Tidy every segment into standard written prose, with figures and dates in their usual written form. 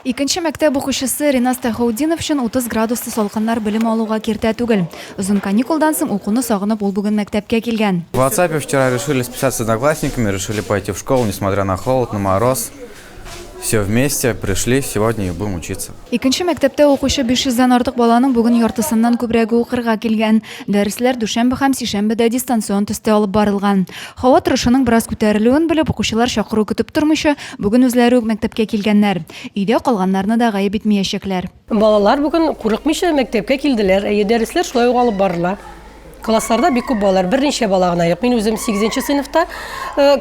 Икенче мәктәп укучысы Ринас Тәхаутдинов өчен 30 градуслы салкыннар белем алуга киртә түгел. Озын каникулдан соң укуны сагынып ул бүген мәктәпкә килгән. В WhatsApp вчера решили списаться с одноклассниками, решили пойти в школу, несмотря на холод, на мороз. Все вместе пришли сегодня и будем учиться. Икенче мәктәптә укучы 500 дән артык баланың бүген яртысыннан күбрәге укырга килгән. Дәресләр дүшәмбе һәм сишәмбедә дистанцион төстә алып барылган. Һава торышының бераз күтәрелүен белеп, укучылар чакыру көтеп тормыйча, бүген үзләре үк мәктәпкә килгәннәр. Өйдә калганнарны да гаеп итмиячәкләр. Балалар бүген курыкмыйча мәктәпкә килделәр. Әйе, дәресләр шулай ук алып барыла. Классларда бик күп балалар, берничә бала гына юк. Мин үзем сигезенче сыйныфта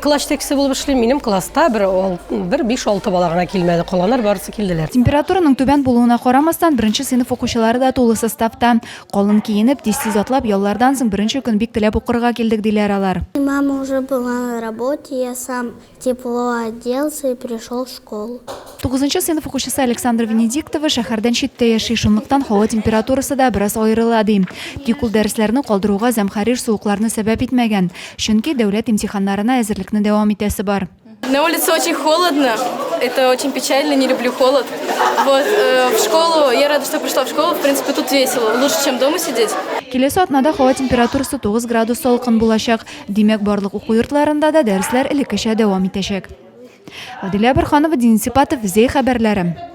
класс җитәкчесе булып эшлим. Минем класста бер бер биш-алты бала гына килмәде, калганнар барысы килделәр. Температураның түбән булуына карамастан, беренче сыйныф укучылары да тулы составта. Калын киенеп, тиз-тиз атлап, яллардан соң беренче көн бик теләп укырга килдек, диләр алар. Мама уже была на работе, я сам Тепло оделся и пришел в школу. Тугызынчы сыйныф укучысы Александра Венедиктова шәһәрдән читтә яши, шунлыктан һава температурасы да бераз аерыла, ди. Тик ул дәресләрне калдыруга зәмһәрир суыкларны сәбәп итмәгән, чөнки дәүләт имтиханнарына әзерлекне дәвам итәсе бар. На улице очень холодно, это очень печально, не люблю холод. Вот, э, в школу, я рада, что пришла в школу, в принципе, тут весело, лучше, чем дома сидеть. Киләсе атнада һава температурасы 9 градус салкын булачак. Димәк, барлык уку йортларында да дәресләр элеккечә дәвам итәчәк. Адилә Борханова, Денис Ипатов, Зәй хәбәрләре.